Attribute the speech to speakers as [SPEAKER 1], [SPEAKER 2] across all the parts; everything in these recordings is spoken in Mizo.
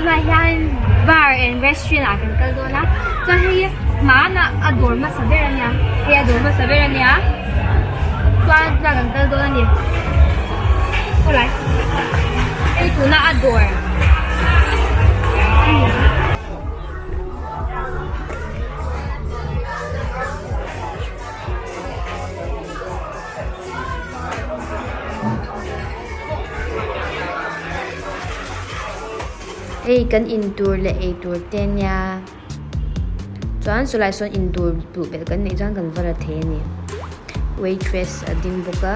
[SPEAKER 1] Tunah hian bar and restaurant ah kan kal dawn a chuan hei hi hmanah a dawr hmasa ber a nia hei a dawr hmasa ber a nia chuan tunah kan kal dawn a ni khawlai hei tuna a dawr a ni a.
[SPEAKER 2] Hei kan in tur leh ei tur te ania chuan chulai sawn in tur duh belh kan neih chuan kan va la thei a ni waitress a ding bawk a.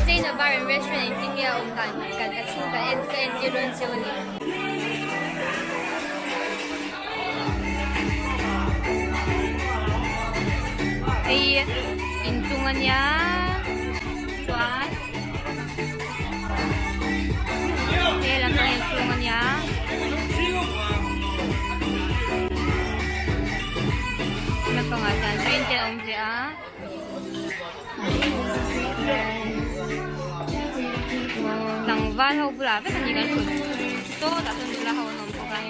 [SPEAKER 1] China bar and restaurant engtin nge a awm dan kan a chhung kan en ka entir dawn cheu a ni. Hei inchung a nia chuan he lam pang inchung a nia lampangah chuan train te a awm ve a. Tlangval ho bulah vek a ni kan thut sawtah sawn nula ho an awm bawk a.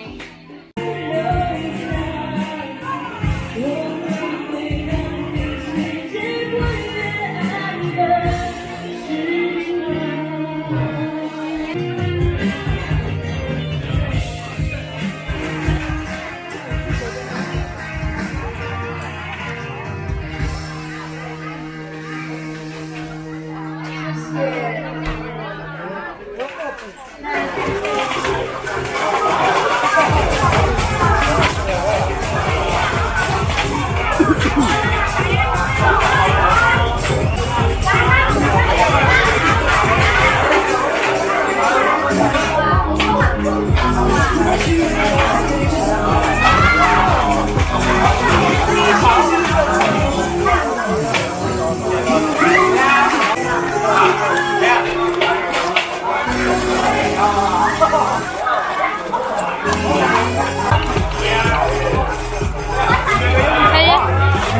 [SPEAKER 1] Hei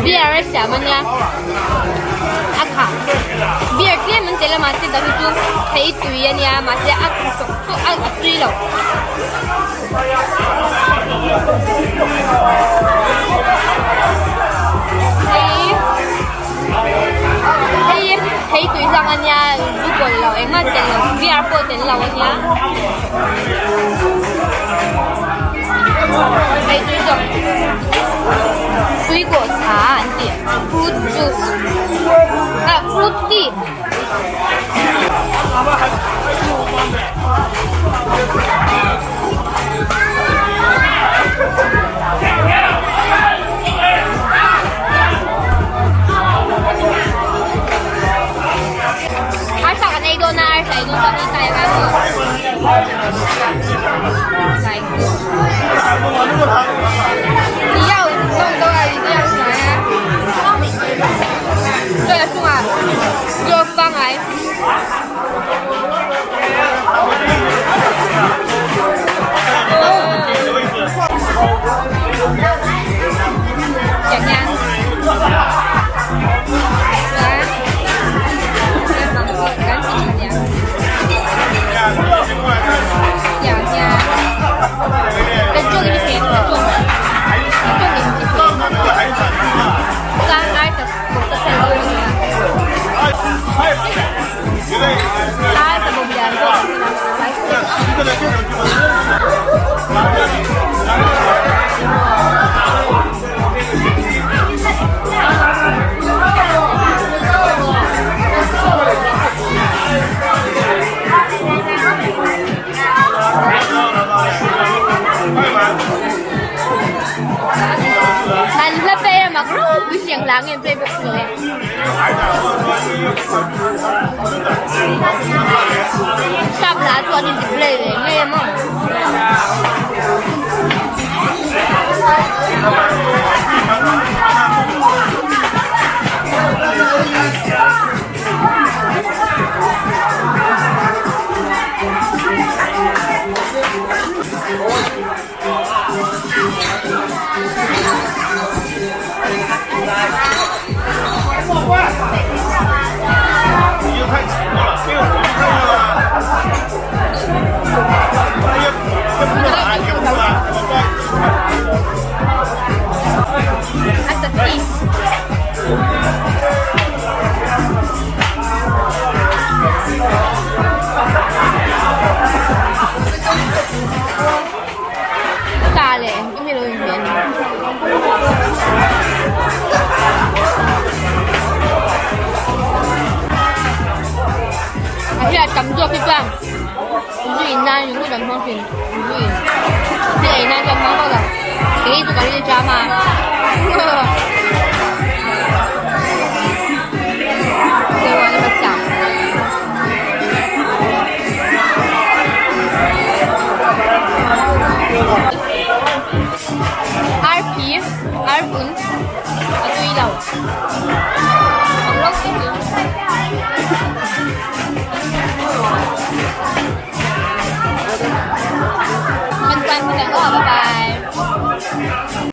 [SPEAKER 1] beer a siam a nia a kha beer tlem an tel a mahse dah hi chu thei tui a nia mahse a kha sawk sawk a a tui lo. Hei hei tui hlang a nia zu pawlh lo engmah tel lo beer pawh tel lo a nia hei tui zawk tui kawh tha an tih fruit juice ah fruit tea. Arsa kan ei dawn a arsa ei dawn chuan hei tai a ngai An hla pe a mak ropui siang hla nge play bawk si lo e. Sap hla chu an inti play ve ngei a maw. ringawt an hmang thin zu in thil ei nan chuan hmang vak lo kei chu ka ril ṭam a 给我那么小。Arpi, arpun, a tui lo. Ang rawng te hi. Bye bye.